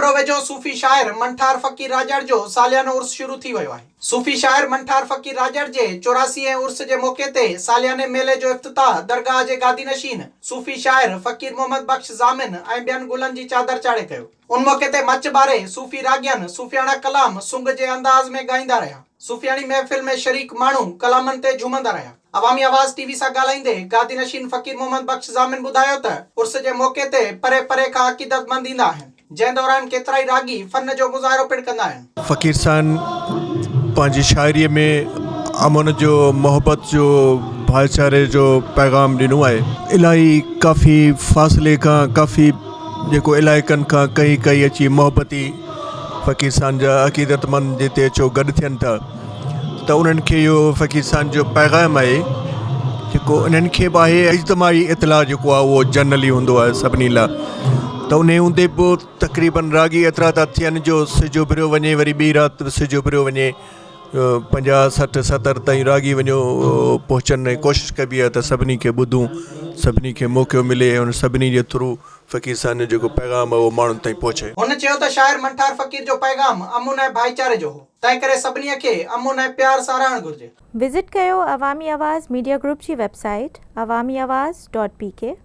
کپرو ويجهو صوفي شاعر منٺار فقير راڄڙ جو ساليانو عرس شروع ٿي ويو آهي. صوفي شاعر منٺار فقير راڄڙ جي 84 هين عرس جي موقعي تي سالياني ميلي جو افتتاح درگاهه جي گادي نشين صوفي شاعر فقير محمد بخش ضامن ۽ ٻين گلن جي چادر چاڙهي ڪيو. ان موقعي تي مچ ٻاري صوفي راڳين صوفياڻا ڪلام سنگ جي انداز ۾ ڳائيندا رهيا. صوفياڻي محفل ۾ شريڪ ماڻهو ڪلامن تي جهومندا رهيا. عوامي آواز ٽي وي سان ڳالهائيندي گادي نشين فقير محمد بخش ضامن ٻڌايو ته عرس جي موقعي تي پري پري کان عقيدتمند ايندا آهن، جنهن دوران ڪيترائي راڳي فن جو مظاهرو پڻ ڪندا آهن. فقير سائين پنهنجي شاعريء ۾ امن جو، محبت جو، ڀائيچاري جو پيغام ڏنو آهي. الاهي ڪافي فاصلي کان ڪافي جيڪو علائقن کان ڪهي ڪهي اچي محبتي فقير سائين جا عقيدتمند جتي اچو گڏ ٿين ٿا. ته انهن کي اهو فقير سائين جو پيغام آهي جيڪو انهن کي به آهي اجتماعي اطلاع جيڪو آهي اهو جنرلي هوندو آهي سڀني لاء ته ان هوندي به تقريبن راڳي ايترا ٿا ٿين جو سج اڀريو وڃي وري ٻي رات به سج اڀريو وڃي 50 60 70 تائين راڳي وڃو پهچن ۽ ڪوشش ڪبي آهي ته سڀني کي ٻڌون سڀني کي موقعو ملي ۽ ان سڀني جي ٿرو فقير سائين جو جيڪو پيغام آهي اهو ماڻهن تائين پهچي. هن چيو ته شاعر منٺار فقير جو پيغام امن ۽ ڀائيچاري جو هو. تنهنڪري سڀني کي امن ۽ پيار سان رهڻ گهرجي. وزٽ ڪيو عوامي آواز ميڊيا گروپ جي web site Awami Awaz dot P K.